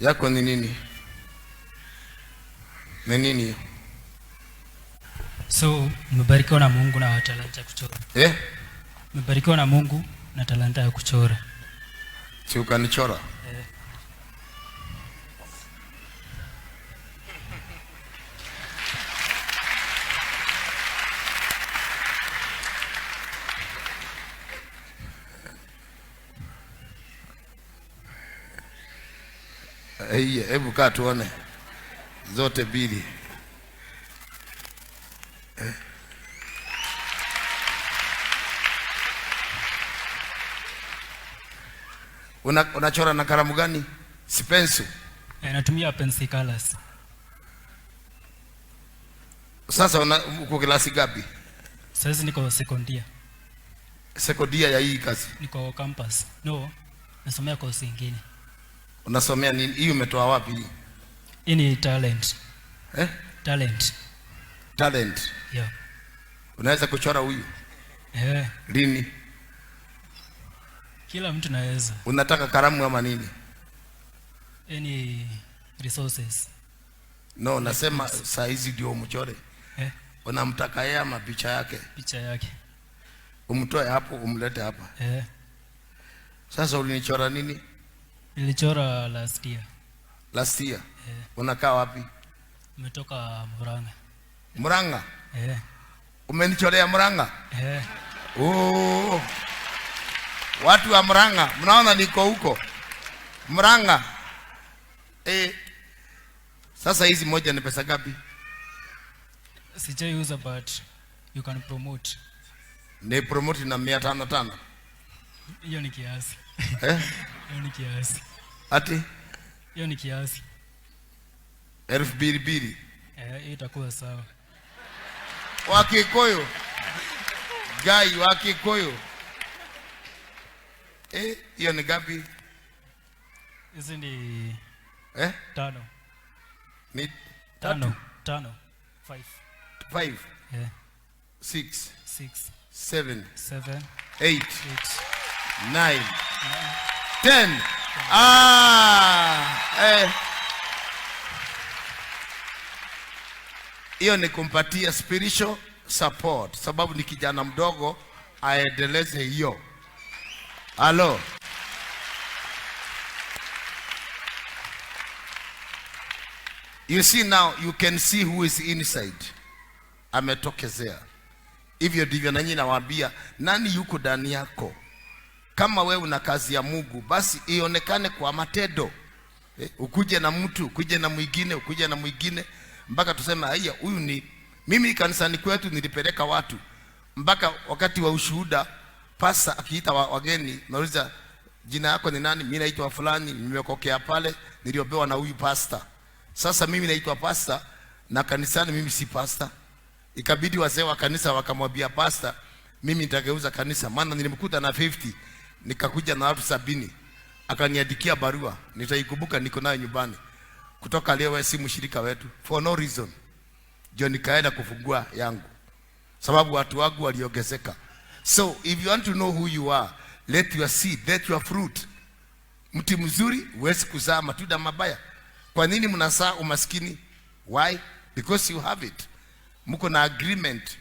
Yako ni nini? Ni nini hiyo? So, nimebarikiwa na Mungu na talanta ya kuchora. Eh? Nimebarikiwa na Mungu na talanta ya kuchora. Si ukanichora? Eh. Hebu kaa tuone zote mbili. Eh. Unachora na kalamu gani? Si pencil? Natumia pencil colors. Sasa uko klasi gapi? Sasa niko sekondia. Sekondia ya hii kazi? Niko campus. No, nasomea course nyingine. Unasomea nini? Hii umetoa wapi hii? Hii ni talent. Eh? Talent. Talent. Yeah. Unaweza kuchora huyu? Eh. Lini? Kila mtu naweza. Unataka kalamu ama nini? Any resources. No, nasema saa hizi ndio umchore. Eh? Unamtaka yeye ama picha yake? Picha yake. Umtoe hapo umlete hapa. Eh. Sasa ulinichora nini? Nilichora last year. Last year? Eh. Unakaa wapi? Nimetoka Murang'a. Murang'a? Eh. Umenichorea Murang'a? Eh. Oh. Watu wa Murang'a, mnaona niko huko. Murang'a. Eh. Sasa hizi moja ni pesa ngapi? Sijaiuza, but you can promote. Ni promote na mia tano tano. Hiyo ni kiasi. Eh? Hiyo ni kiasi. Ati? Hiyo ni kiasi. Elfu mbili mbili. Hiyo itakuwa sawa. Wakikuyu. Gai Wakikuyu. Hiyo ni ngapi? Hizi ni Eh? 5. Ni 5. tatu? 5. 5. 5. Eh. 6. 6. 7. 7. 8. 8. 9. 9. 10. Hiyo ni kumpatia spiritual support, sababu ni kijana mdogo, aendeleze hiyo. Halo. You see now, you can see who is inside. Ametokezea. Hivyo ndivyo nanyi nawaambia, nani yuko ndani yako? Kama wewe una kazi ya Mungu, basi ionekane kwa matendo. Ukuje na mtu, ukuje na mwingine, ukuje na mwingine, mpaka tuseme haya, huyu ni mimi. Kanisani kwetu nilipeleka watu mpaka wakati wa ushuhuda, pasta akiita wageni, nauliza jina yako ni nani? Mimi naitwa fulani, nimekokea pale, niliopewa na huyu pasta. Sasa mimi naitwa pasta na kanisani mimi si pasta. Ikabidi wazee wa kanisa wakamwambia pasta, mimi nitageuza kanisa, maana nilimkuta na 50 nikakuja na watu 70. Akaniandikia barua, nitaikumbuka, niko nayo nyumbani. Kutoka leo wewe si mshirika wetu for no reason. Ndio nikaenda kufungua yangu, sababu watu wangu waliongezeka. So if you want to know who you are, let your seed, let your fruit. Mti mzuri huwezi kuzaa matunda mabaya. Kwa nini mnazaa umaskini? Why? Because you have it. Mko na agreement